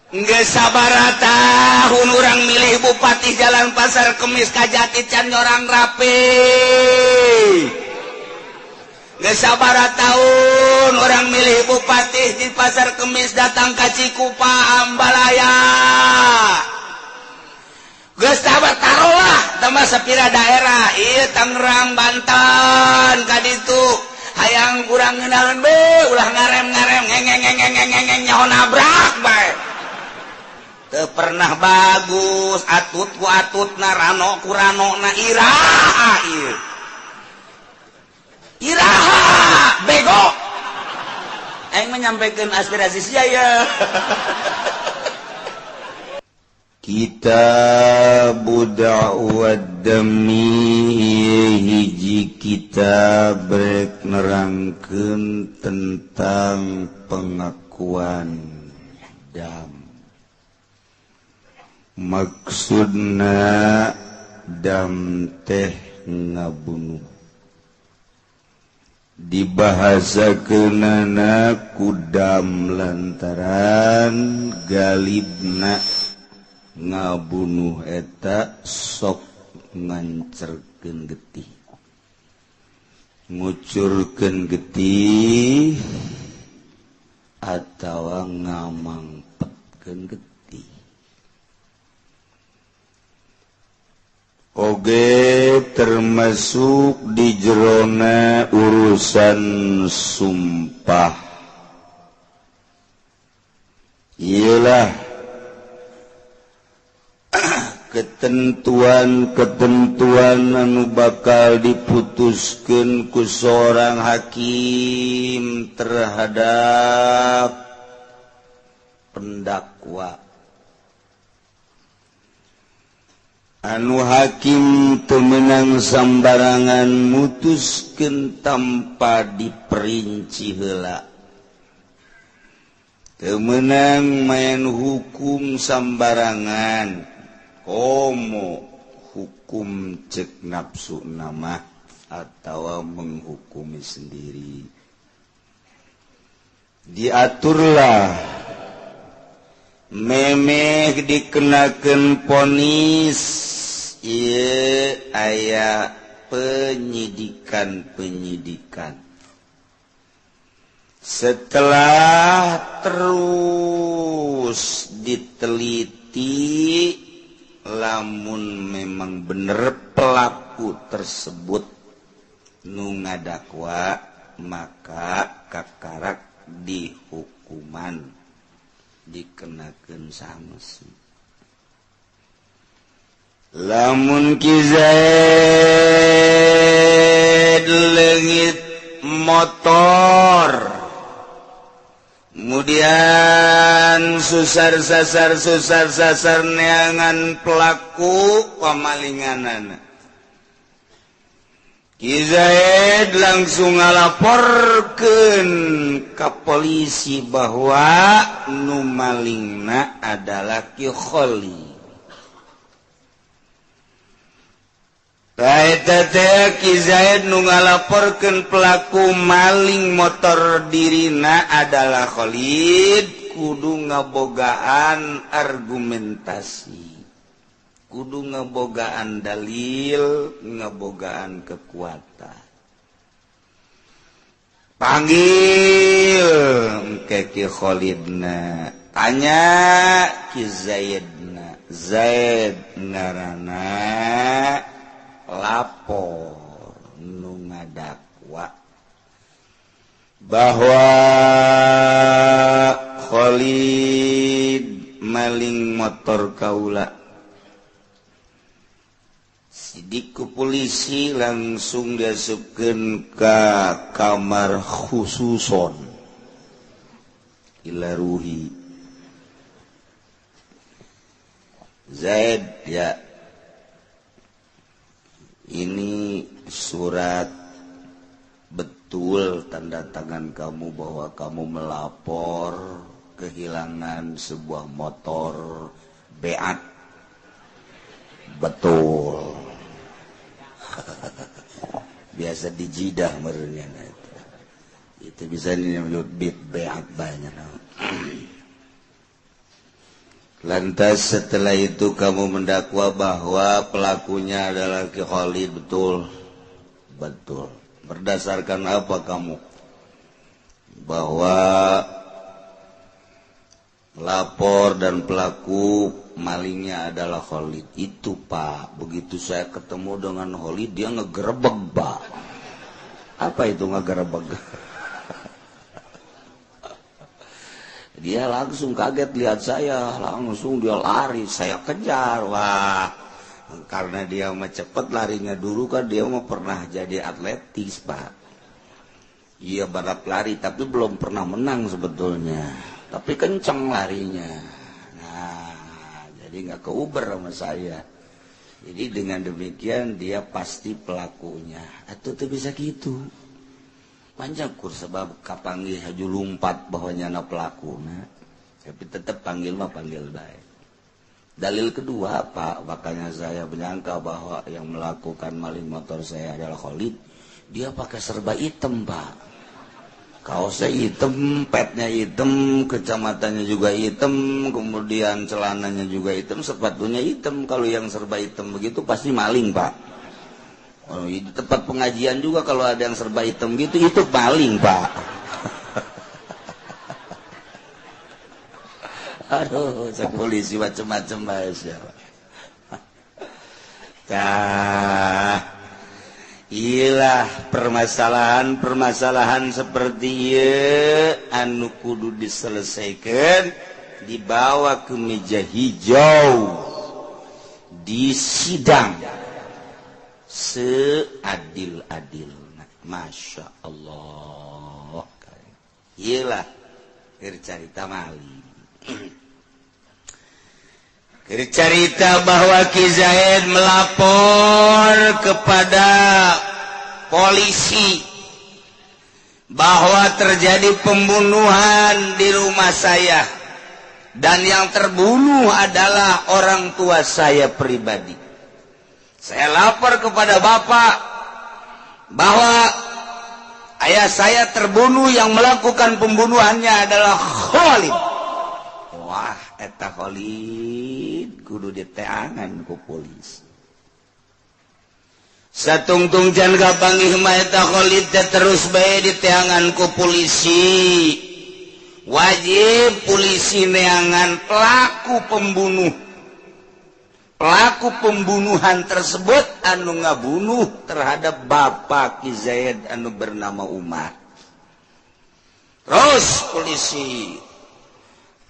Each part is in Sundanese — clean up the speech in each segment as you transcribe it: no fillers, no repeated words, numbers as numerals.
Geus sabaraha tahun urang milih bupati jalan Pasar Kemis Kajati can nyorang rapi. Geus sabaraha tahun urang milih bupati di Pasar Kemis datang ka Cikupa, Ambalaya. Geus sabar, taruhlah tambah sapira daerah ieu, Tangerang, Banten, ka ditu hayang urang ngeunaan be ulah ngarem-ngarem, ngeng ngeng ngeng ngeng ngeng, nyaho nabrak bae. Teu pernah bagus, atut ku atut na, rano ku rano na. Iraha ieu? Iraha, bego? Aing menyampaikan aspirasi sia ya. Kitab Da'wad Dami, hiji kitab rek nerangkeun tentang pengakuan dam. Maksudna dam teh ngabunuh, dibahasakeunana ku dam lantaran galibna ngabunuh eta sok ngancerkeun getih, ngucurkeun getih atawa ngamangpetkeun getih. Oge termasuk di jerona urusan sumpah. Iyalah ketentuan-ketentuan anu bakal diputuskan ku seorang hakim terhadap pendakwa. Anu hakim temenang sambarangan mutuskeun tanpa diperinci heula, temenang main hukum sambarangan, komo hukum cek nafsu nama atau menghukumi sendiri. Diaturlah memeh dikenakan vonis ieu aya penyidikan-penyidikan. Setelah terus diteliti, lamun memang bener pelaku tersebut nu ngadakwa, maka kakarak dihukuman, dikenakan sanksi. Lamun Ki Zaid leungit motor, kemudian susar sasar susar sasar neangan pelaku pemalinganana, Ki Zaid langsung ngalaporkeun ke polisi bahwa nu malingna adalah Ki Kholi. Ki Zaid nu ngalaporkeun pelaku maling motor dirina adalah Khalid kudu ngabogaan argumentasi, kudu ngebogaan dalil, ngebogaan kekuatan. Panggil ke Ki Khalidna, tanya Ki Zaidna. Zaid ngarana lapor nu ngadakwa bahwa Khalid maling motor kaula. Sidik ku polisi langsung diasupkeun ka kamar khususon ila ruhi. Zaid ya, ini surat betul tanda tangan kamu bahwa kamu melapor kehilangan sebuah motor Beat? Betul. Biasa di jidah merenya itu bisa disebut beat beat banyak. Lantas setelah itu kamu mendakwa bahwa pelakunya adalah Ki Khalid, betul? Betul. Berdasarkan apa kamu? Bahwa lapor dan pelaku malingnya adalah Khalid. Itu Pak, begitu saya ketemu dengan Khalid dia ngegerebek Pak. Apa itu ngegerebek? Dia langsung kaget lihat saya, langsung dia lari, saya kejar. Wah, karena dia mah cepet larinya, dulu kan dia mah pernah jadi atletis Pak. Iya balap lari tapi belum pernah menang sebetulnya, tapi kenceng larinya. Nah, jadi nggak keuber sama saya. Jadi dengan demikian dia pasti pelakunya. Atau tuh bisa gitu. Panjang kur sebab kapanggih haju lumpat bahwa nyana pelaku. Nah, tapi tetap panggil mah panggil baik. Dalil kedua Pak, makanya saya menyangka bahwa yang melakukan maling motor saya adalah Khalid. Dia pakai serba hitam Pak. Kaosnya hitam, petnya hitam, kecamatannya juga hitam, kemudian celananya juga hitam, sepatunya hitam. Kalau yang serba hitam begitu pasti maling Pak. Oh, di tempat pengajian juga kalau ada yang serba hitam gitu, itu maling Pak. Aduh, cek polisi macam-macam bahasa. Tah, iyalah permasalahan-permasalahan seperti ieu anu kudu diselesaikan, dibawa ke meja hijau, di sidang seadil-adil. Masya Allah. Iyalah cerita maling. Cerita bahwa Ki Zaid melapor kepada polisi bahwa terjadi pembunuhan di rumah saya dan yang terbunuh adalah orang tua saya pribadi. Saya lapor kepada bapak bahwa ayah saya terbunuh, yang melakukan pembunuhannya adalah Khalid. Wah, eta Khalid kudu diteangan ku polisi. Satungtung jan kapanggih mah eta Khalid teh terus bae diteangan ku polisi. Wajib polisi neangan pelaku pembunuh. Pelaku pembunuhan tersebut anu ngabunuh terhadap bapak Ki Zaid anu bernama Umar. Terus polisi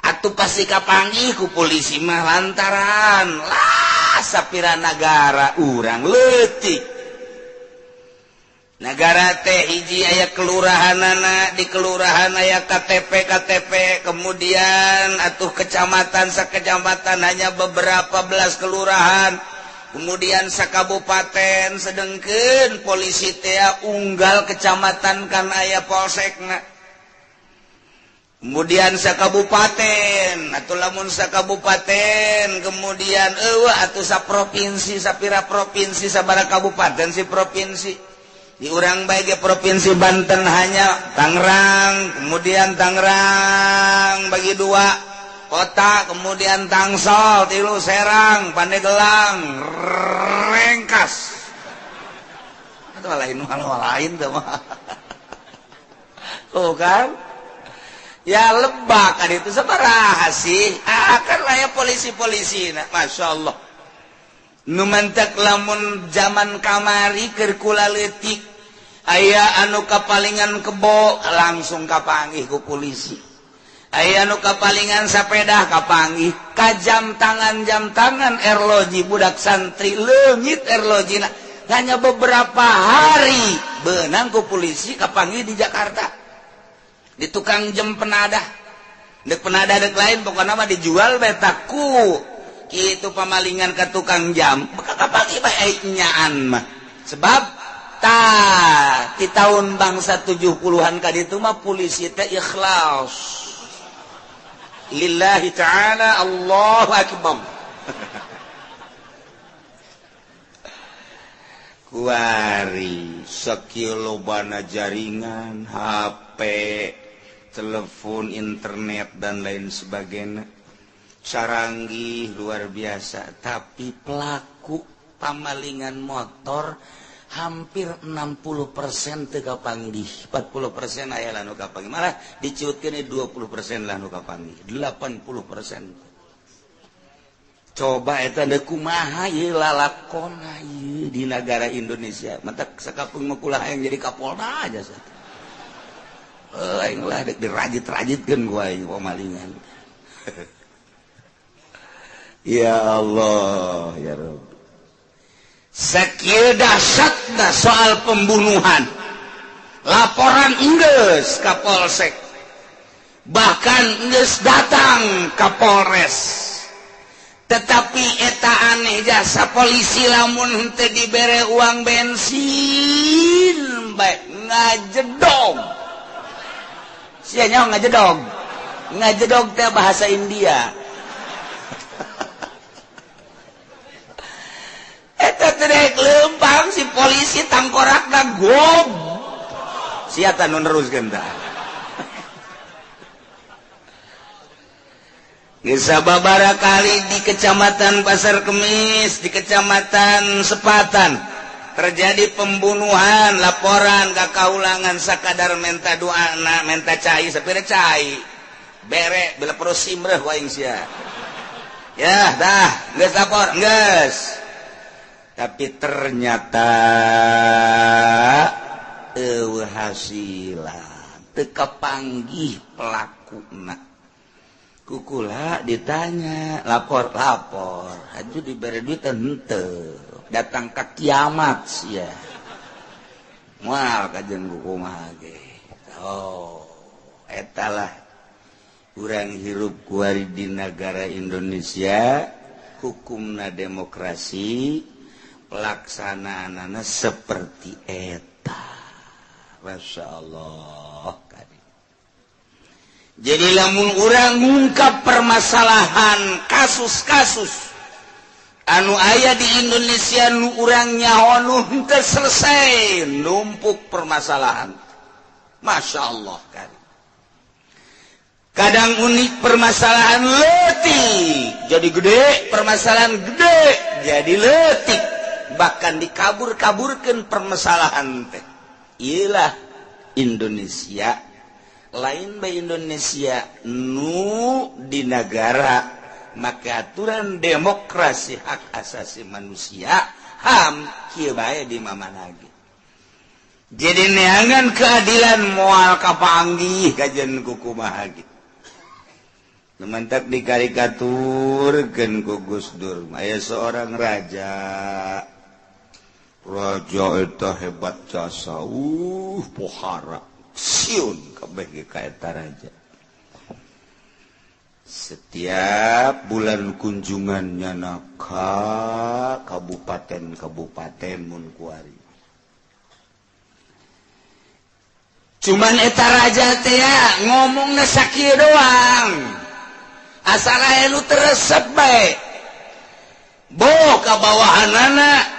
atuh pasti kapanggih ku polisi mah lantaran lah sapira nagara urang leutik. Nagara teh hiji aya kelurahanana, di kelurahan aya KTP KTP, kemudian atuh kecamatan sakecamatan hanya beberapa belas kelurahan, kemudian sakabupaten, sedengkeun polisi teh unggal kecamatan kan aya polsekna. Kemudian sakabupaten atau lamun sakabupaten, kemudian eueuh atuh saprovinsi, sapira provinsi, sabaraha kabupaten si provinsi. Di urang bae ge provinsi Banten hanya Tangerang, kemudian Tangerang bagi dua kota, kemudian Tangsel, tilu Serang, Pandeglang, Rengkas. Atau lain lain tuh mah. Tuh kan? Ya lebak kan itu sabaraha sih? Akan lah ya polisi-polisi nah, Masya Allah. Nu mantak lamun zaman kamari keur kula leutik aya anu kapalingan kebo langsung kapanggih ku polisi. Aya anu kapalingan sapedah kapanggih, ka jam tangan erloji budak santri leungit erlojina. Hanya beberapa hari beunang ku polisi kapanggih di Jakarta. Di tukang jam penadah. Dek penadah dek lain pokokna mah dijual betaku. Kitu pamalingan ke tukang jam kapanggih bae nyaan mah. Sebab ta di tahun bangsa 70-an ka ditu mah polisi teh ikhlas lillahi ta'ala. Allahu akbar. Kuari sakieu lobana jaringan HP, telepon, internet dan lain sebagainya. Caranggih luar biasa, tapi pelaku pamalingan motor hampir 60% teu kapanggih, 40% aya lah nu kapanggih, malah diciutkeun 20% lah nu kapanggih, 80%. Coba eta deuk kumaha ieu lalakona ieu di negara Indonesia. Matak sakapeung mah kulah hayang jadi Kapolda aja satu. Aing lah dek dirajit-rajitkeun ku aing pamalingan. Ya Allah, ya Rabbi. Sakieu dahsyatna soal pembunuhan. Laporan enggeus ka Polsek. Bahkan enggeus datang ka Polres. Tetapi eta aneh jasa polisi lamun henteu dibere uang bensin bae ngajedog. Sia nyaho ngajedog. Ngajedog teh bahasa India. Eta teh rek leumpang si polisi tangkorakna gob. Sia tah nu neruskeun tah. Kisah babara kali di Kecamatan Pasar Kemis, di Kecamatan Sepatan terjadi pembunuhan, laporan ke kaulangan sakadar menta doa na menta cai sapira cai bere bila perlu simreh waing sia. Ya dah geus lapor geus. Tapi ternyata eueuh hasilan teu kapanggih pelakuna. Kukula ditanya lapor lapor haju diberi duit henteu datang ke kiamat sia moal kajen kumaha ge. Oh eta lah urang hirup kuari di negara Indonesia, hukumna demokrasi, pelaksanaanana seperti eta. Masya Allah. Jadi lamun urang ngungkap permasalahan kasus-kasus anu aya di Indonesia nu urang nyaho nu henteu selesai numpuk permasalahan. Masya Allah kan. Kadang unik permasalahan leutik jadi gede, permasalahan gede jadi leutik, bahkan dikabur-kaburkeun permasalahan teh. Iyalah Indonesia. Lain bae Indonesia nu di negara maka aturan demokrasi hak asasi manusia HAM kieu bae di mamana ge. Jadi neangan keadilan moal kapanggih kajian ku kumaha ge. Lumantak dikarikaturkeun ku Gus Dur aya seorang raja. Raja eta hebat jasa, pohara. Siun kabeh ge ka eta raja. Setiap bulan kunjungannya ka kabupaten-kabupaten mun kuari. Cuman eta raja teh ngomongna sakieu doang. Asal aya nu teu resep bae. Boh ka bawahanana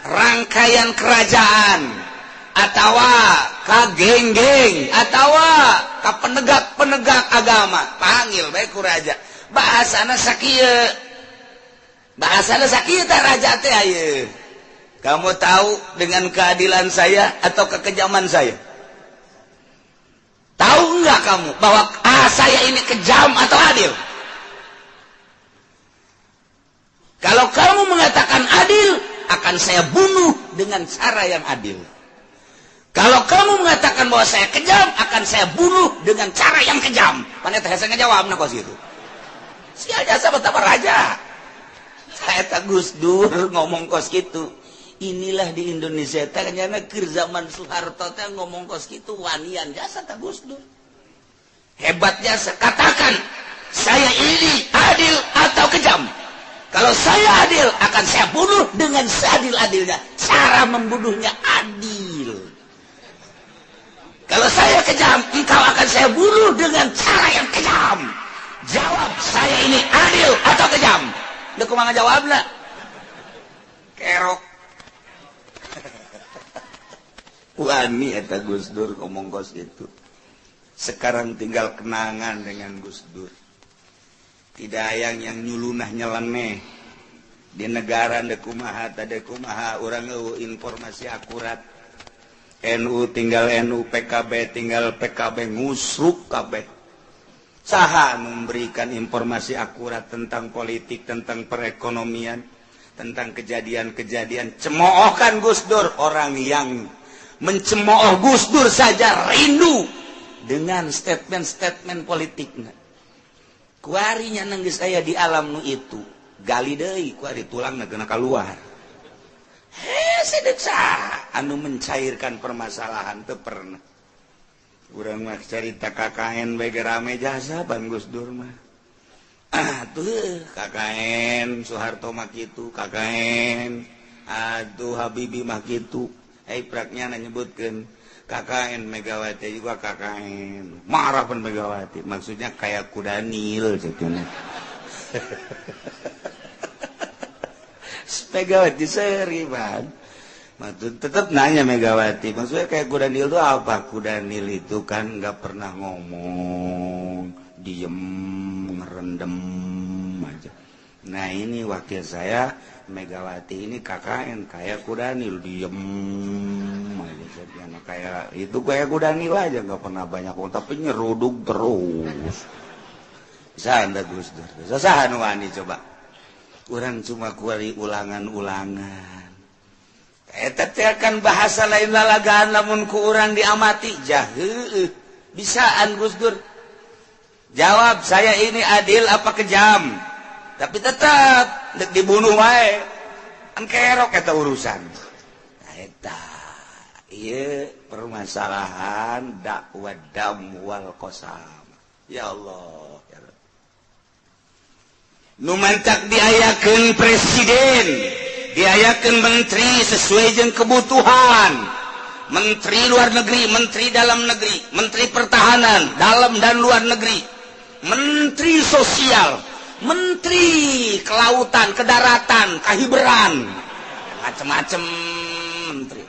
rangkaian kerajaan atawa ka geng-geng atawa ka penegak-penegak agama, panggil bae ku raja. Bahasana sakieu. Bahasana sakieu teh raja teh ayeuna. Kamu tahu dengan keadilan saya atau kekejaman saya? Tahu enggak kamu bahwa saya ini kejam atau adil? Kalau kamu mengatakan adil, akan saya bunuh dengan cara yang adil. Kalau kamu mengatakan bahwa saya kejam, akan saya bunuh dengan cara yang kejam. Paneta hese ngejawabna kos kitu. Sia jasa betapa raja. Saya tak Gus Dur ngomong kos kitu. Inilah di Indonesia ternyata keur zaman Soeharto teh ngomong kos kitu wanian jasa tak Gus Dur. Hebat jasa, katakan saya ini adil atau kejam. Kalau saya adil, akan saya bunuh dengan seadil-adilnya. Cara membunuhnya adil. Kalau saya kejam, engkau akan saya bunuh dengan cara yang kejam. Jawab, saya ini adil atau kejam? Udah kumaha jawabna? Kerok. Wani eta Gus Dur ngomong kos itu. Sekarang tinggal kenangan dengan Gus Dur. Tidak hayang yang nyulunah nyeleneh di negara deuk kumaha tade kumaha, urang eueuh informasi akurat. NU tinggal NU, PKB tinggal PKB, ngusruk kabeh. Saha memberikan informasi akurat tentang politik, tentang perekonomian, tentang kejadian-kejadian? Cemoohkan Gus Dur. Orang yang mencemooh Gus Dur saja rindu dengan statement-statement politiknya. Kuarinya nenggis saya di alam nu itu gali deui, kuari tulang kena keluar. Heh, sedek anu mencairkan permasalahan teu pernah. Urang mah cerita KKN bae rame jasa ban Gus Dur mah. Ah tuh KKN Soeharto mah kitu, KKN aduh Habibie mah kitu. Eh, praknya nyebutkeun KKN Megawati juga KKN, marah pun Megawati, maksudnya kayak kuda nil ceknya. Megawati seri ban. Maksud tetap nanya Megawati, maksudnya kayak kuda nil itu apa? Kuda nil itu kan nggak pernah ngomong, diem, ngerendam aja. Nah ini wakil saya Megawati ini KKN kayak kuda nil, diem aja. Kayak itu kayak kuda nil aja, nggak pernah banyak ngomong, tapi nyeruduk terus. Bisa anda Gus Dur, bisa saha nu wani coba. Urang cuma kuari ulangan-ulangan. Eta teh kan bahasa lain lalagaan lamun ku urang diamati jah heueuh. Bisaan Gus Dur. Jawab saya ini adil apa kejam? Tapi tetap dek dibunuh wae. Kan kerok eta urusan. Nah eta ieu permasalahan dakwah dam wal qasam. Ya Allah. Ya Rabb. Nu mantak diayakeun presiden, diayakeun menteri sesuai jeung kebutuhan. Menteri luar negeri, menteri dalam negeri, menteri pertahanan dalam dan luar negeri, menteri sosial, menteri kelautan, kedaratan, kahiberan, macem-macem menteri.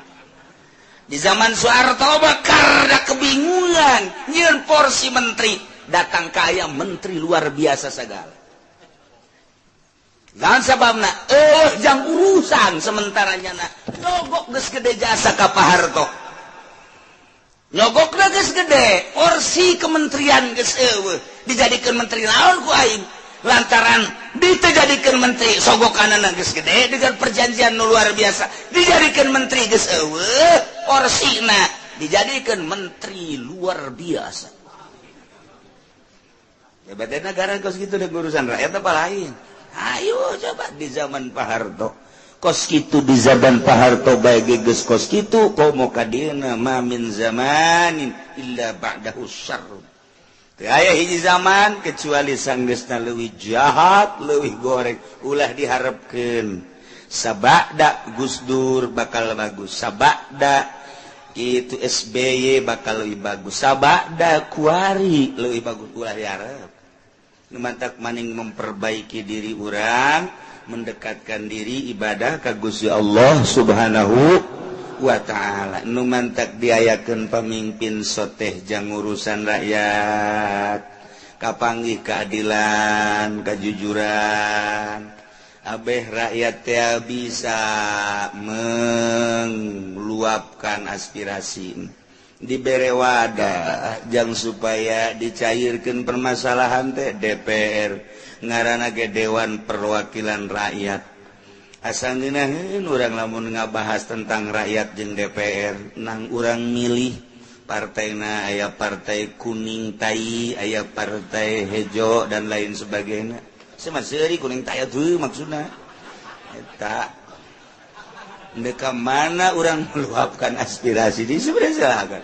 Di zaman Soeharto bakar da kebingungan nyieun porsi menteri, datang kaya menteri luar biasa segala. Dan sababna jang urusan sementaranya na nyogok geus gede jasa ka Pak Harto. Nyogok geus gede, porsi kementerian geus eueuh, dijadikeun menteri naon ku aing? Lantaran ditejadikeun menteri sogokanana geus gede dengan perjanjian nu luar biasa, dijadikeun menteri geus eueuh, porsina dijadikeun menteri luar biasa. Ya berarti negara kos kitu dek urusan rakyat apa lain? Ayo coba di zaman Pak Harto kos kitu, di zaman Pak Harto bae geus kos kitu, komo ka dieuna ma min zamanin illa ba'dahu syarr. Teu aya hiji zaman kecuali sanggeusna leuwih jahat, leuwih goreng, ulah diharepkeun. Sabada Gus Dur bakal bagus, sabada itu SBY bakal leuwih bagus, sabada kuari leuwih bagus, ulah diharep. Mantak maning memperbaiki diri urang, mendekatkan diri ibadah ka Gusti Allah Subhanahu wa ta'ala. Nu mantak diayakeun pamimpin soteh jang urusan rakyat, kapanggih keadilan, kejujuran. Abeh rakyat teh bisa meluapkan aspirasi, dibere wadah jang supaya dicairkan permasalahan teh. DPR ngaranna ge Dewan Perwakilan Rakyat. Asa ngeunaheun urang lamun ngabahas tentang rakyat jeung DPR, nang urang milih partaina aya partai kuning tai, aya partai hejo dan lain sebagainya. Saya seuri kuning tai tuh maksudna eta. Deka mana orang meluapkan aspirasi di sebenarnya silakan.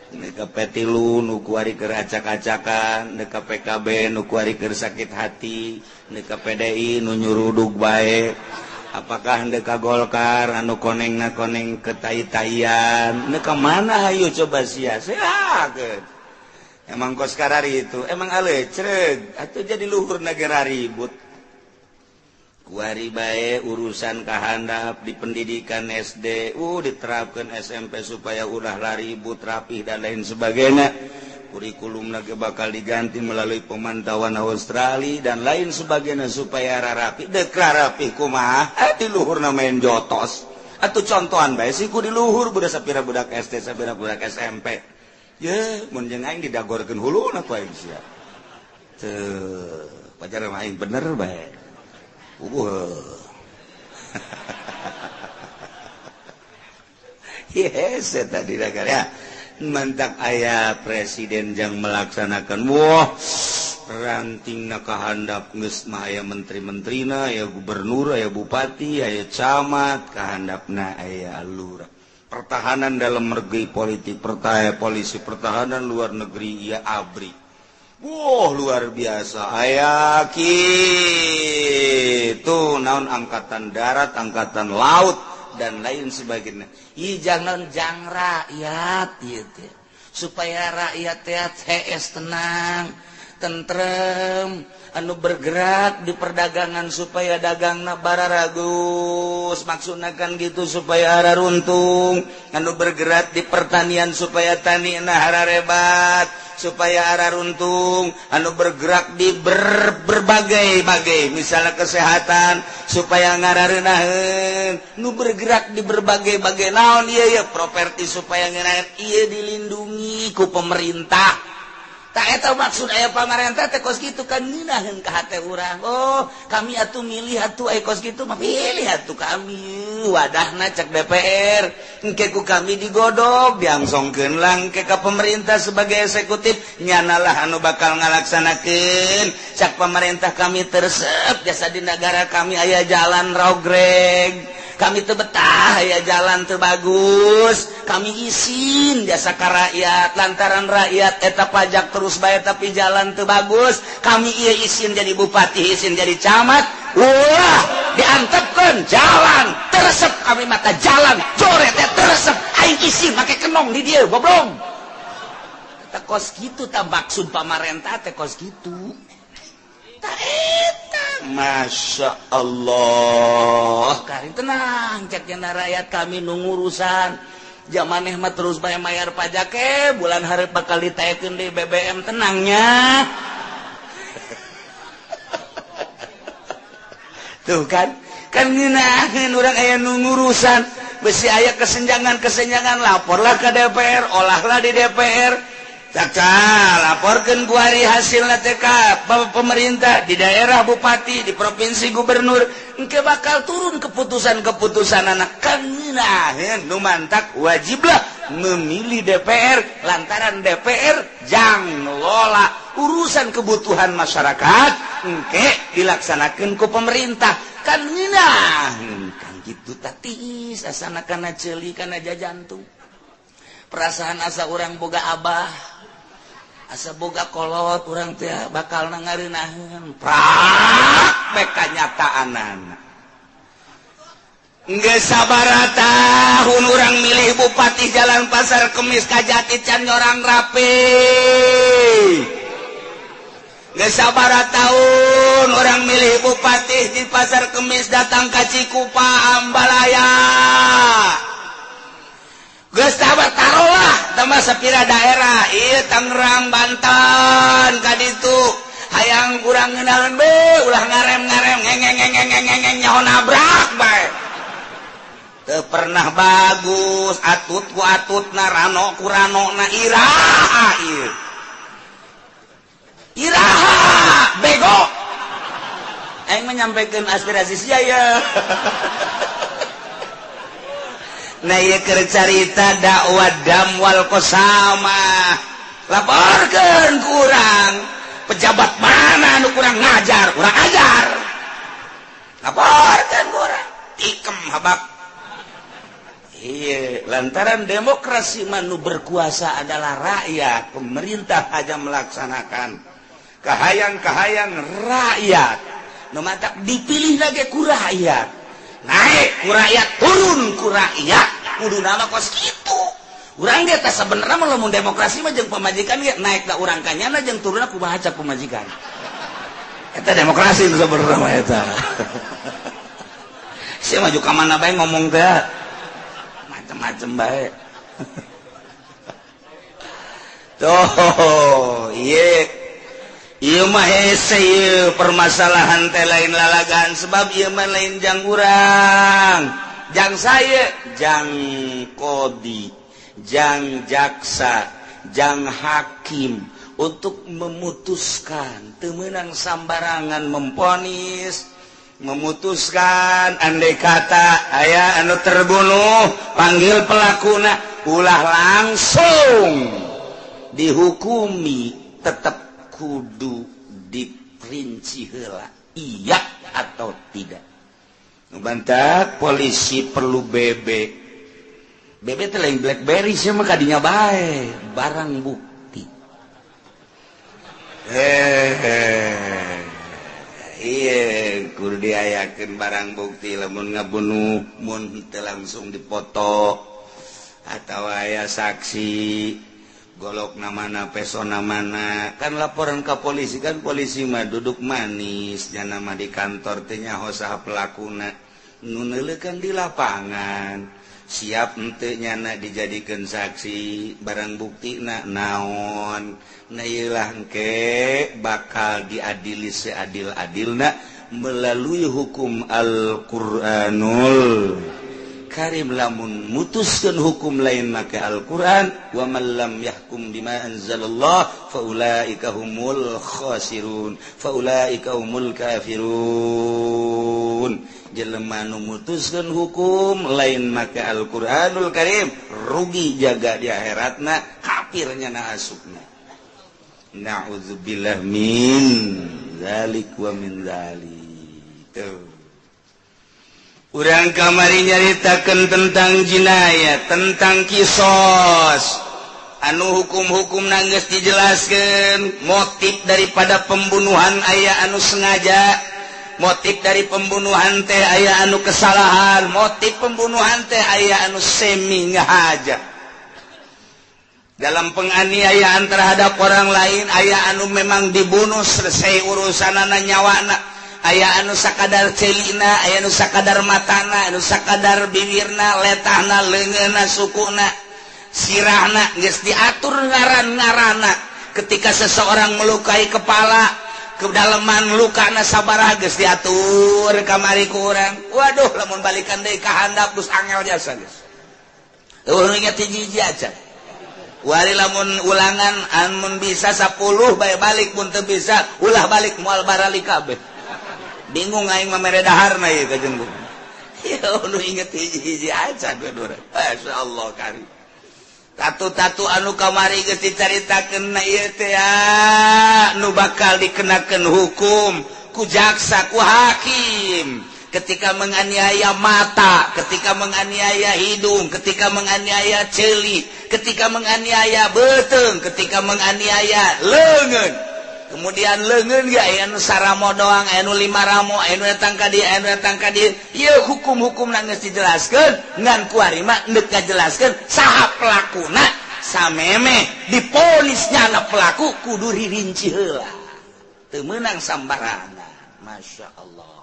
Deka P3 nu kuari keur acak-acakan, deka PKB nu kuari keur sakit hati, deka PDI nu nyurudug bae. Apakah deka Golkar anu konengna koneng ketai-taian? Deka mana hayu coba sia silakan. Emang kos karari itu, emang alecreg atuh jadi luhur negara ribut. Kuari bae urusan kahandap di pendidikan SD, diterapkan SMP supaya ulah ribut, rapih dan lain sebagainya. Kurikulum lagi bakal diganti melalui pemantauan Australia dan lain sebagainya supaya rapi. Dek rapi kumaha? Di luhur main jotos. Atau contohan bae sih ku di luhur budak sapira budak SD, sapira budak SMP. Ye, mun jeung aing didagorkeun huluna ku aing sia. Teu, pajar mah aing bener bae. Yes, tadi ya. Mentak aya presiden yang melaksanakan wah rantingna kahandap geus mah aya menteri-menterina, aya gubernur, aya bupati, aya camat, kahandapna aya lurah. Pertahanan dalam negeri politik, pertahanan polisi, pertahanan luar negeri ya ABRI. Wah, luar biasa. Aya kitu naon angkatan darat, angkatan laut dan lain sebagainya. Ih jangan jang rakyat gitu. Supaya rakyat teh tenang, tentrem, anu bergerak di perdagangan supaya dagangna bararagus, maksudna kan gitu supaya hararuntung, anu bergerak di pertanian supaya tanina hararebat, supaya hararuntung, anu bergerak di berbagai-bagai, misalnya kesehatan supaya ngarareunaheun, nu bergerak di berbagai-bagai naon ieu ya properti supaya ngeunaheun ieu dilindungi ku pemerintah. Tak eta maksud aya pamarentah teh kos kitu kan ngeunaheun ka hate urang. Oh, kami atuh milih atuh aya kos kitu mah pilih atuh kami. Wadahna cek DPR, engke ku kami digodog, diangsongkeun lah engke ka pemerintah sebagai eksekutif, nyanalah anu bakal ngalaksanakeun. Cak pemerintah kami teresep jasa di negara kami aya jalan rogreg. Kami teu betah aya jalan teu bagus, kami isin jasa ka rakyat lantaran rakyat eta pajak terus bae tapi jalan teu bagus, kami ieu isin jadi bupati, isin jadi camat, wah diantepkeun jalan teresep kami mata jalan coret teh teresep aing isin make kenong di dieu goblong. Eta kos kitu tah maksud pamarentah teh kos kitu. Tah eta Masya Allah karin tenang cek jana rakyat kami nu ngurusan jamaneh mah terus bae mayar pajak bulan hareup bakal ditaekeun di BBM tenangnya. Tuh kan kan ngeunaheun urang aya nu ngurusan besi aya kesenjangan-kesenjangan laporlah ke DPR, olahlah di DPR. Caka laporkan kuari hasilna TK pemerintah di daerah bupati, di provinsi gubernur, engke bakal turun keputusan-keputusan anak kan ngeunaheun nu mantak wajiblah memilih DPR lantaran DPR jang ngelola urusan kebutuhan masyarakat engke dilaksanakeun ku pemerintah kan ngeunaheun kan kitu tatis asana kana ceuli kana jajantung perasaan asa urang boga abah asa boga kolot urang teh bakal ngareunahkeun prak bae kanyataanana geus sabaraha tahun urang milih bupati jalan Pasar Kemis ka Jati can nyorang rapi, geus sabaraha tahun urang milih bupati di Pasar Kemis datang ka Cikupa Ambalaya. Geus sabar tarolah tambah sapira daerah ieu Tangerang Banten ka ditu hayang kurang ngeunaheun be ulah ngarem-ngarem ngengeng nyaho nabrak bae teu pernah bagus atut ku atutna rano ku ranona iraha ieu iraha bego aing menyampaikan aspirasi sia ya. Nah ieu keur carita dakwah dam wal qasama laporkeun ku urang pejabat mana nu kurang ngajar urang ajar laporkeun ku urang tikem habak. Iya lantaran demokrasi mah nu berkuasa adalah rakyat, pemerintah aja melaksanakan kahayang-kahayang rakyat nu matak dipilih lagi ku rakyat, naik ku rakyat, turun ku rakyat, kudu nama kos kitu. Urang ge teh sabenerna mah lamun demokrasi mah jeung pamajikan ge naik da urang kanyana jeung turunna kumaha cak pamajikan. Eta demokrasi nu sabenerna mah eta. Sia maju ka mana bae ngomong teh macem-macem bae. Tuh, ieu ieu mah hese ieu permasalahan teh lain lalagan sebab ieu mah lain jang urang, jang saya, jang kodi, jang jaksa, jang hakim untuk memutuskan. Teu meunang sambarangan memponis, memutuskan. Andai kata aya anu terbunuh, panggil pelakuna, ulah langsung dihukumi, tetap kudu diperinci heula, iya atau tidak. Bantak polisi perlu BB. BB teh lain BlackBerry sih mah, kadinya bae barang bukti. Iya, kudu diayakeun barang bukti lamun ngabunuh, mun teu langsung dipoto atau aya saksi golok mana, pesona mana, kan laporan ke polisi. Kan polisi mah duduk manis, nyana mah di kantor teh nyaho saha pelakuna, nu kan di lapangan. Siap henteu nyana dijadikeun saksi, barang bukti na naon? Nah, ieu lah engke bakal diadili seadil-adilna melalui hukum Al-Qur'anul Karim. Lamun mutuskeun hukum lain make Al-Qur'an, wa man lam yahkum bima anzalallah faulaika humul khasirun, faulaika humul kafirun. Jelema nu mutuskeun hukum lain make Al-Qur'anul Karim rugi jaga di akhiratna, kafirnya na asupna. Na'udzubillah min zalik wa min zalik. Tuh. Urang kamari nyaritakeun tentang jinayat, tentang kisos. Anu hukum-hukum geus dijelaskeun, motif daripada pembunuhan aya anu sengaja, motif dari pembunuhan teh aya anu kesalahan, motif pembunuhan teh aya anu semi ngahaja. Dalam penganiayaan terhadap orang lain aya anu memang dibunuh, selesai urusanana, nyawana. Aya anu sakadar celina, aya anu sakadar matana, anu sakadar bibirna, letahna, leungeunna, sukuna, sirahna, geus diatur ngaran-ngaranna. Ketika seseorang melukai kepala, kedalaman lukana sabaraha geus diatur kamari ku urang. Waduh, lamun balikan deui ka handap geus angel jasa geus. Eueuh inget hiji-hiji aja. Wari lamun ulangan amun bisa 10 bae balik, mun teu bisa ulah balik, moal barali kabeh. Bingung aing mah mere daharna ieu ka jeung. Ya nu inget hiji-hiji aja dua. Masyaallah kari. Tatu-tatu anu kamari geus dicaritakeun na ieu teh nu bakal dikenakeun hukum ku jaksa, ku hakim. Ketika menganiaya mata, ketika menganiaya hidung, ketika menganiaya ceuli, ketika menganiaya beuteung, ketika menganiaya leungeun. Kemudian leungeun ge aya nu saramo doang, aya nu lima ramo, aya nu datang ka dieu, aya nu datang ka dieu. Ieu hukum-hukumna geus dijelaskeun, ngan kuari mah deuk ngajelaskeun saha pelakuna sameme diponis nyana pelaku kudu ririnci heula. Teu meunang sambarangan. Masya Allah.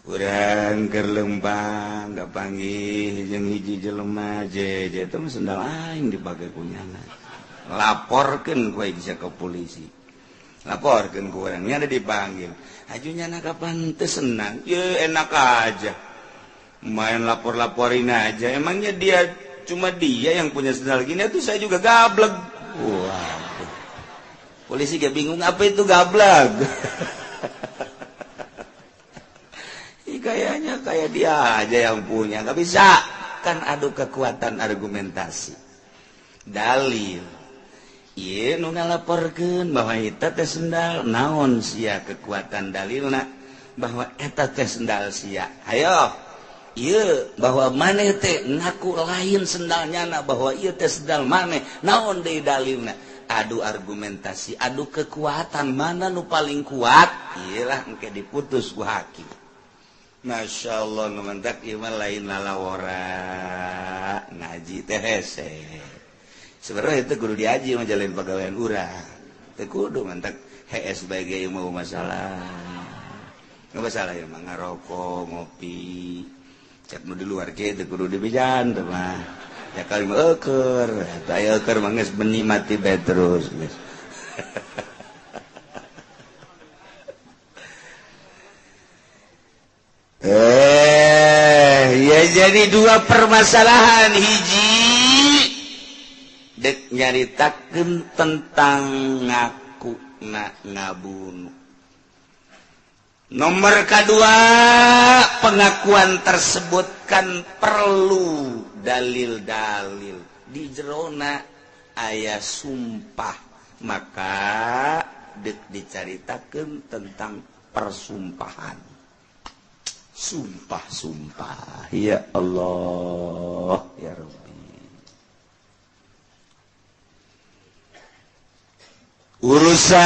Urang keur lempang kapanggih jeung hiji jelema je je teh sendal aing dipake ku nyana. Laporkeun ku aing bisa ke polisi. Laporkeun ku urang nya dipanggil. Aju nyana kapan teu senang? Ye enak aja. Main lapor-laporin aja. Emangnya dia cuma dia yang punya sendal gini, itu saya juga gablek. Wah. Polisi gak bingung apa itu gablek. Kayaknya kayak dia aja yang punya, nggak bisa kan, adu kekuatan argumentasi dalil. Ieu nu ngalaporkeun bahwa eta teh sendal naon sia kekuatan dalilna bahwa eta teh sendal sia. Ayo ieu bahwa maneh teh ngaku lain sendalnya na bahwa ieu teh sendal maneh, naon deui dalilna? Adu argumentasi, adu kekuatan, mana nu paling kuat, ieu lah engke diputus ku hakim. Masya Allah, nu mentak ieu mah lain lalawora ngaji teh hese. Sebenarnya itu kudu diaji mah jalin pagawean urang. Teu kudu mentak hees bae ge mau masalah. Nggak masalah ya mah ngarokok, ngopi. Cek nu di luar ge teu kudu dibejan teh mah. Ya kali mah eueur, eta eueur mah geus beni mati bae terus geus. Ya jadi dua permasalahan, hiji dek nyaritakeun tentang ngaku na ngabunuh. Nomor kedua, pengakuan tersebut kan perlu dalil-dalil. Di jerona aya sumpah, maka dek dicaritakeun tentang persumpahan. Sumpah-sumpah. Ya Allah, ya Rabbi. Urusan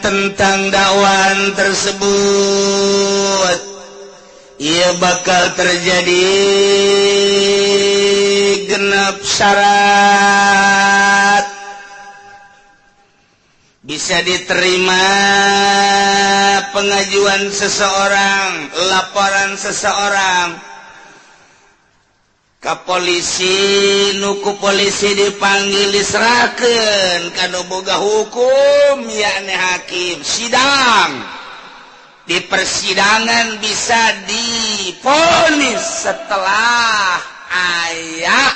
tentang dakwaan tersebut ia bakal terjadi genap syarat, bisa diterima pengajuan seseorang, laporan seseorang ke polisi, nuku polisi dipanggil diserahkan kanu boga hukum yakni hakim sidang. Di persidangan bisa divonis setelah aya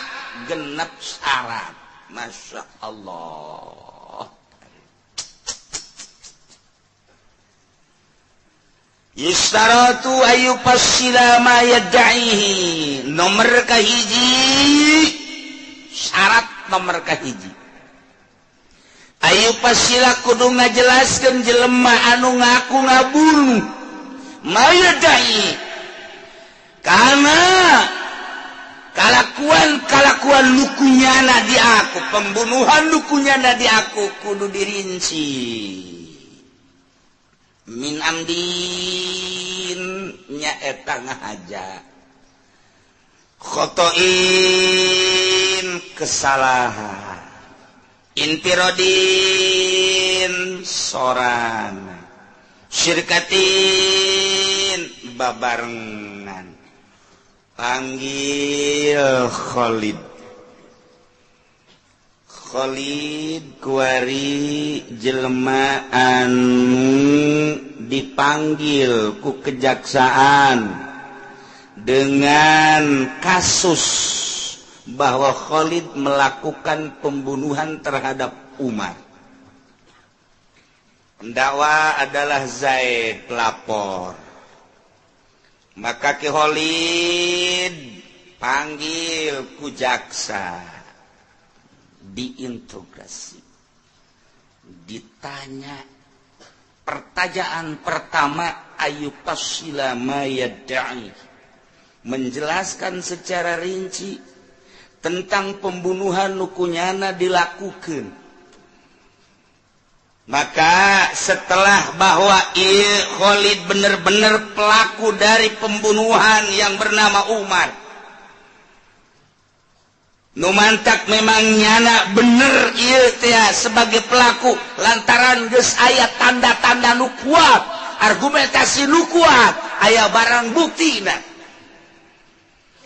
genep syarat. Masya Allah. Yustaratu ayu fasila ma yad'ihi. Nomor kahiji, syarat nomor kahiji, ayu fasila kudu ngajelaskeun jelema anu ngaku ngabunuh ma yad'i, karena kalakuan-kalakuan lukunyana di aku, pembunuhan lukunyana di aku kudu dirinci. Min amdin nyaeta ngahaja, khotoin kesalahan, infirodin sorangan, syirkatin babarengan. Panggil Khalid. Khalid kuari jelema anu dipanggil ku kejaksaan dengan kasus bahwa Khalid melakukan pembunuhan terhadap Umar. Pendakwa adalah Zaid, pelapor. Maka Ki Khalid panggil ku jaksa, diinterogasi, ditanya. Pertanyaan pertama, ayu fasila ma yad'i, menjelaskan secara rinci tentang pembunuhan nukunyana dilakukan. Maka setelah bahwa Khalid benar-benar pelaku dari pembunuhan yang bernama Umar, numantak memang nyana bener ieu teh sebagai pelaku lantaran geus aya tanda-tanda nu kuat, argumentasi nu kuat, aya barang buktina,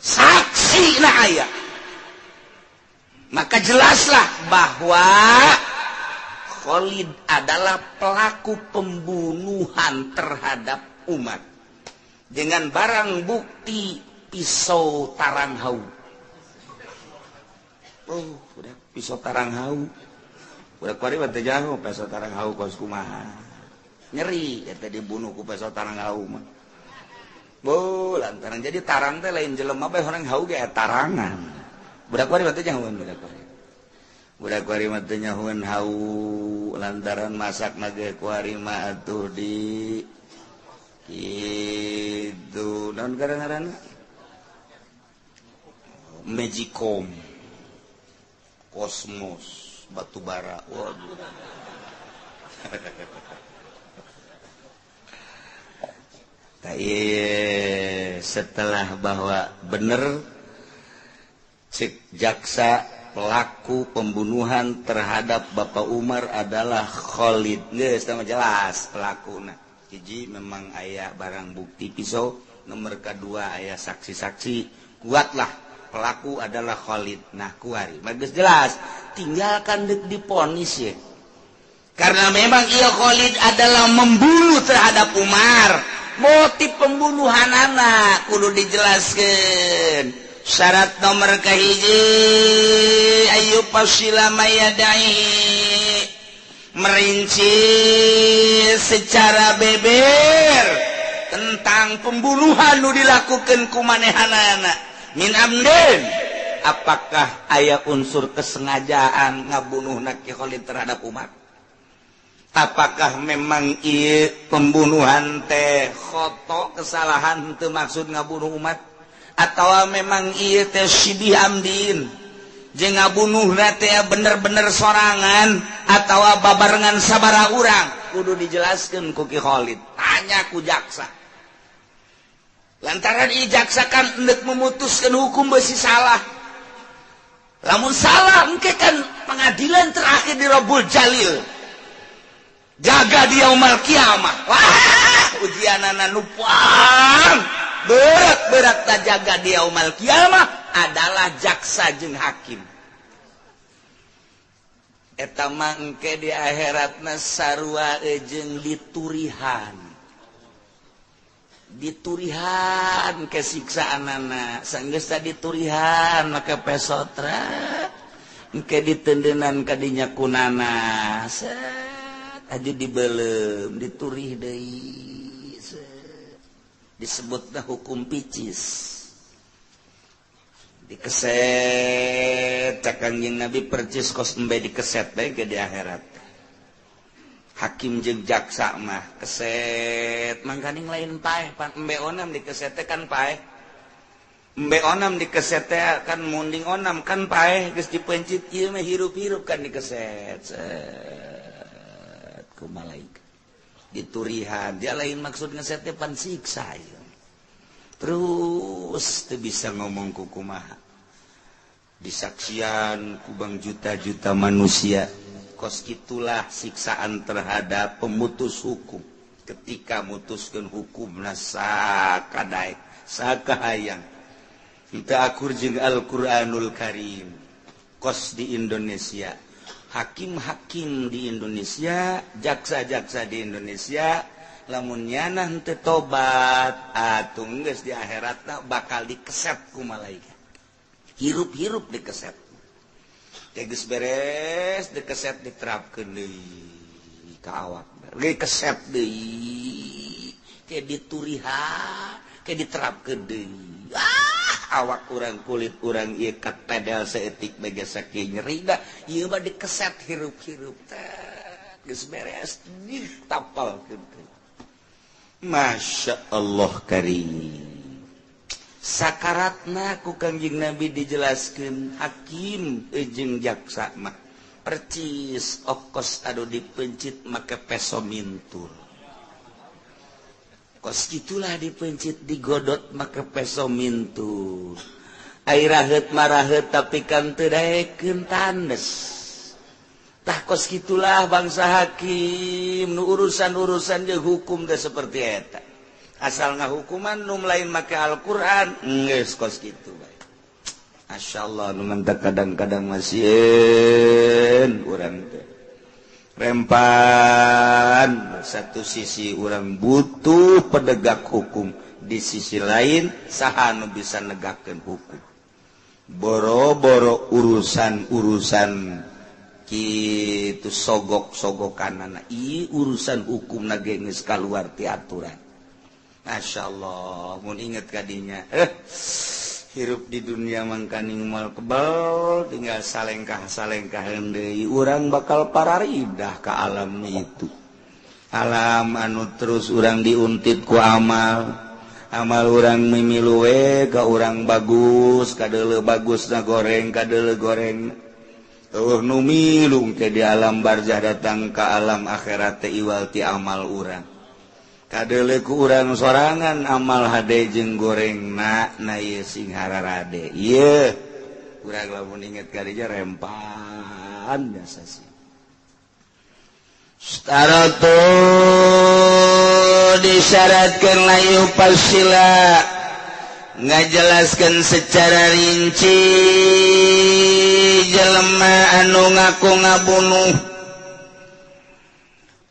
saksina aya. Maka jelaslah bahwa Khalid adalah pelaku pembunuhan terhadap Umar dengan barang bukti pisau tarang hau. Oh, udah pisau tarang hau. Udah kuari mah teu jauh pisau tarang hau kos kumaha. Nyeri eta dibunuh ku pisau tarang hau mah. Bo, lantaran jadi tarang teh lain jelema bae horeng hau ge tarangan. Budak kuari mah teu nyahoeun budak kuari. Budak kuari mah teu nyahoeun hau lantaran masak na ge kuari mah atuh di kitu naon ngaranna? Magicom. Kosmos batu bara. Waduh. Setelah bahwa bener cek jaksa pelaku pembunuhan terhadap Bapak Umar adalah Khalid. Geus tah jelas pelakuna. Hiji memang aya barang bukti pisau, nomor kedua aya saksi-saksi Buatlah pelaku adalah Khalid. Nah kuari bagus jelas, tinggalkan dek diponis ya. Karena memang ia Khalid adalah membunuh terhadap Umar. Motif pembunuhan anak kudu dijelaskan. Syarat nomor kahiji ayu fasila mayadai, merinci secara beber tentang pembunuhan nu dilakukan ku manehanana min amdin, apakah aya unsur kesengajaan ngabunuh Ki Khalid terhadap Umar? Apakah memang ieu pembunuhan teh khoto, kesalahan, teu maksud ngabunuh umat, atau memang ieu teh syibih amdin, jeung ngabunuhna teh bener-bener sorangan atau babarengan sabara urang? Kudu dijelaskeun ku Ki Khalid, tanya ku jaksa. Lantaran ieu jaksa kan endek memutuskan hukum besi salah. Lamun salah engke kan pengadilan terakhir di Rabbul Jalil, jaga di yaumal kiamah. Wah, ujianana nu paling berat-berat tak jaga di yaumal kiamah adalah jaksa jeung hakim. Eta mah engke di akhiratna sarua jeung diturihan, diturihan kesiksaanana. Sanggeus diturihan make pesotra, engke ditendenan kadinya kunana, set aja dibelem, diturih deui, disebutna hukum picis, dikeset. Cak Kangjeng Nabi percis kos embe dikeset bae ke di akhirat. Hakim jeung jaksa mah keset, mangkaning lain paeh pan embe onam dikeset teh kan paeh, embe onam dikeset teh kan munding onam kan paeh, geus dipencit ieu mah hirup-hirup kan dikeset set ku malaikat diturihan. Dia lain maksud ngeset teh pan siksa ieu. Terus teu bisa ngomong ku kumaha, disaksian ku bang juta-juta manusia. Kos itulah siksaan terhadap pemutus hukum ketika mutuskeun hukumna sakadaek sakahayang, teu akur jeung Al-Qur'anul Karim. Kos di Indonesia, hakim-hakim di Indonesia, jaksa-jaksa di Indonesia, lamun nyana henteu tobat atuh geus di akhiratna bakal dikeset ku malaikat, hirup-hirup dikeset. Geus beres dikeset, diterapkeun deui ka awak, dikeset deui, ke diturihan, ke diterapkeun deui. Ah, awak urang, kulit urang ieu katedel saeutik bege sakieu nyeri da ieu mah dikeset hirup-hirup teh. Geus beres ditapalkeun deui. Masya Allah karim. Sakaratna ku Kangjeng Nabi dijelaskeun, hakim jeung jaksa mah percis okos anu dipencit make peso mintul. Kos gitulah dipencit, digodot make peso mintul. Ai raheut maraheut tapi kan teu daekeun tandes. Tah kos gitulah bangsa hakim nu urusan-urusan jeung hukum teh seperti eta. Asal ngahukuman nu lain make Al-Qur'an geus kos kitu bae. Masyaallah, nu mantak kadang-kadang masieun urang teh. Rempan, satu sisi urang butuh penegak hukum, di sisi lain saha nu bisa negakkeun hukum? Boro-boro urusan-urusan kitu sogok-sogokanana, ieu urusan hukum na ge geus kaluar ti aturan. Masya Allah, mun inget kadinya, hirup di dunia mangkaning moal kebal, tinggal salengkah-salengkah deui urang bakal pararidah ka alam itu. Alam anu terus urang diuntit ku amal. Amal urang mimilu we ka urang bagus, kadeuleu bagus na goreng, kadeuleu goreng. Eueuh nu milu ke di alam barzah datang ka alam akhirat teh iwal ti amal urang. Kadeuleu ku urang sorangan amal hade jeung goreng na na ieu sing hararade. Ieu urang lamun inget ka dinya rempan biasa sih. Staratu disyaratkeun layu pasila Ngajelaskan secara rinci jelema anu ngaku ngabunuh,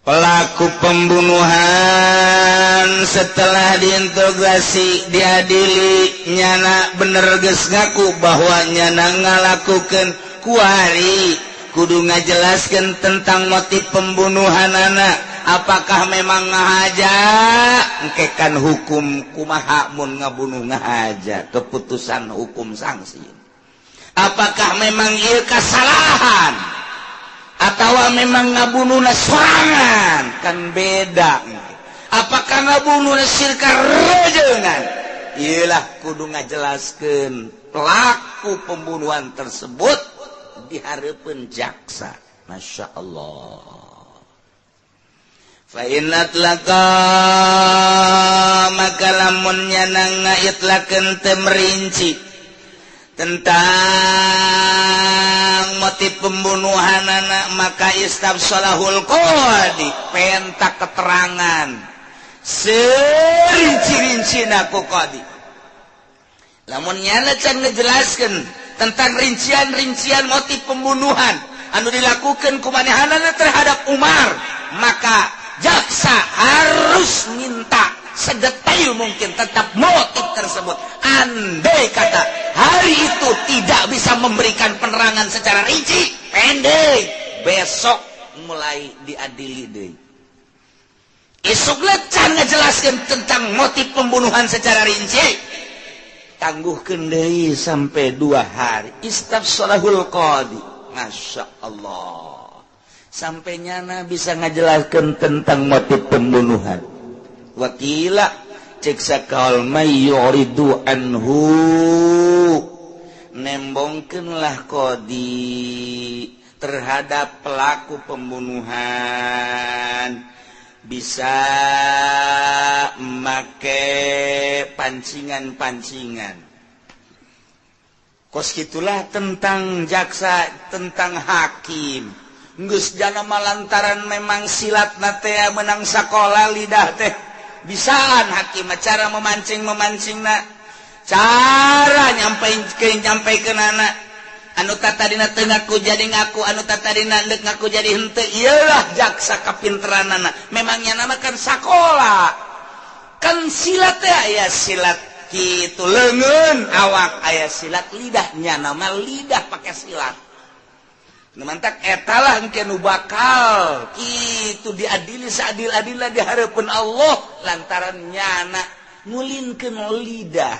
pelaku pembunuhan, setelah diinterogasi, diadili, nyana bener geus ngaku bahwa nyana ngalakukan. Kuari kudu ngajelaskan tentang motif pembunuhan anak, apakah memang ngahaja. Engke kan hukum kumaha mun ngabunuh ngahaja, keputusan hukum sanksi, apakah memang ieu kesalahan atau memang ngabunuh sorangan, kan beda. Apakah ngabunuh sirka rejengan. Iyalah, kudu ngajelaskan pelaku pembunuhan tersebut di hareupeun jaksa. Masya Allah. Fa in atlaqa, maka lamun nyana ngaitlakeun teu merinci tentang motif pembunuhan anak, maka istafshalahul qadi, penta keterangan serinci-rinci ku qadi. Lamun nyana can ngejelaskan tentang rincian-rincian motif pembunuhan anu dilakukan ku manehanana terhadap Umar, maka jaksa harus minta sedetail mungkin tetap motif tersebut. Andai kata hari itu tidak bisa memberikan penerangan secara rinci, pendek, besok mulai diadili deh. Isuk can ngejelaskan tentang motif pembunuhan secara rinci, tangguhkeun deui sampai 2 hari. Istafshalahul qadi. Masya Allah, sampai nyana bisa ngajelaskan tentang motif pembunuhan. Wa qila, cek sakaul, may yu'ridu anhu, nembongkeunlah qadi terhadap pelaku pembunuhan, bisa make pancingan-pancingan kos gitulah tentang jaksa, tentang hakim. Geus jana lantaran memang silat na menang sekolah lidah teh bisaan hakim cara memancing memancing na, cara nyampe ke nyampe ke nana anu tadina teu ngaku jadi ngaku, anu tadina ndek ngaku jadi henteu. Iyalah, jaksa kapinteranana memangnya nama kan sakola kan silat ya, aya silat gitu lengan awak, aya silat lidahnya, nama lidah pakai silat. Mantak etalah engke nu bakal kitu diadili seadil-adilna di hareupeun Allah lantaran nyana ngulinkeun lidah.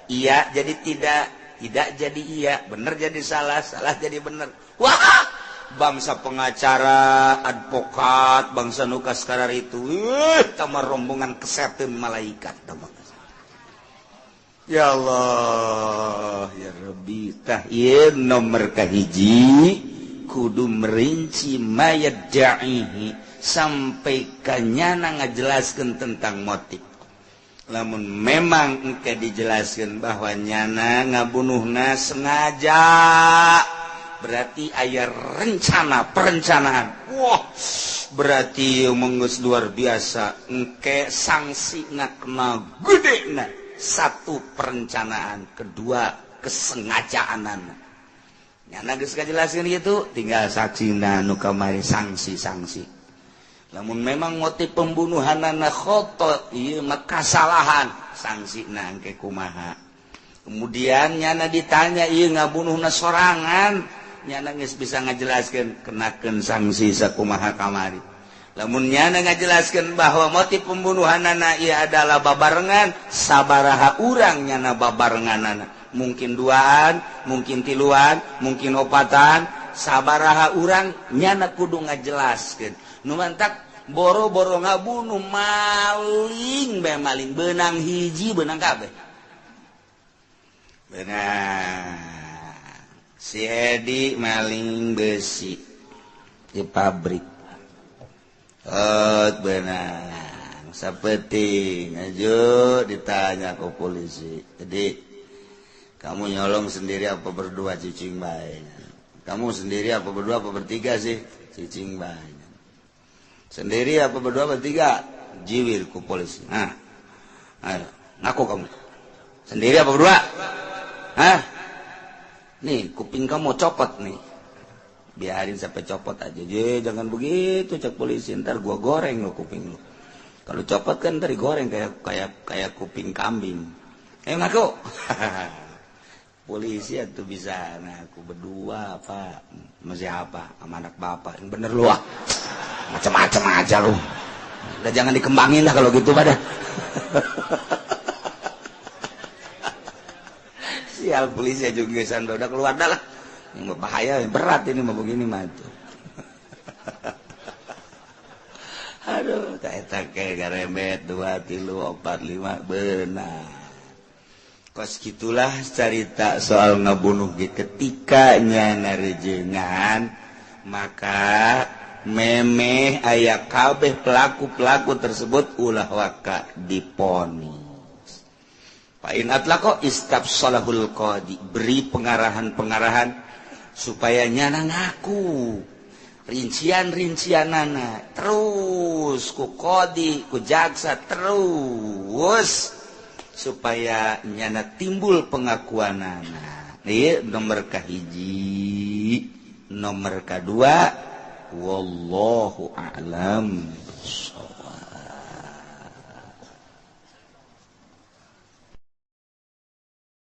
Iya jadi tidak, tidak jadi iya, bener jadi salah, salah jadi bener. Wah, bangsa pengacara, advokat, bangsa nukas karar itu, tamar rombongan kesetan malaikat tamar. Ya Allah, ya Rabbi, tah ieu nomor kahiji kudu merinci ma yadda'ihi sampai kanyana ngajelaskan tentang motif. Lamun memang engke dijelaskan bahwa nyana ngabunuhna sengaja, berarti aya rencana perencanaan. Wah, berarti menggeus luar biasa, engke sanksi kena gede. Nah, satu perencanaan, kedua kesengajaan. Nyana geus kajelaskeun gitu, tinggal saksina nu kamari sanksi-sanksi. Lamun memang motif pembunuhanana khoto, ieu mah kasalahan, sanksina engke kumaha. Kemudian nyana ditanya ieu ngabunuhna sorangan, nyana geus bisa ngajelaskeun, kenakeun sanksi sakumaha kamari. Lamun nyana ngajelaskeun bahwa motif pembunuhanana ieu adalah babarengan, sabaraha urang nyana babarenganana, mungkin duaan, mungkin tiluan, mungkin opatan, sabaraha urang nyana kudu ngajelaskeun. Nu mantak boro-boro ngabunuh, maling bae, maling benang hiji benang kabeh. Benang si Edi maling besi di pabrik. Oh, benang sapeting aja ditanya ke polisi. Jadi kamu nyolong sendiri apa berdua? Cicing bae. Kamu sendiri apa berdua apa bertiga sih? Cicing bae. Sendiri apa berdua bertiga? Jiwir ku polisi. Nah, ayo, ngaku kamu. Sendiri apa berdua? Hah? Nih, kuping kamu copot nih. Biarin sampai copot aja. Je, jangan begitu cek polisi, ntar gua goreng lo kuping lo. Kalau copot kan ntar digoreng kayak kayak kayak kuping kambing. Ngaku. Polisi itu bisa, nah aku berdua apa masih apa sama anak bapak yang bener lu ah, macam-macam aja lu, udah jangan dikembangin lah kalau gitu pada. Sial polisi juga udah keluar dah lah, yang bahaya yang berat ini mau begini mah itu. Aduh, kayak kayak garemet 2, 3, 4, 5 benar. Kos gitulah cerita soal ngebunuh ketika nyana rejengan, maka memeh aya kabeh pelaku-pelaku tersebut ulah waka diponis. Fa in atlaqo istabsalahul qadi, beri pengarahan-pengarahan supaya nyana ngaku rincian-rincianana terus ku qadi ku jaksa terus supaya nyana timbul pengakuanana. Ieu nomor kahiji, nomor kadua, wallahu a'lam.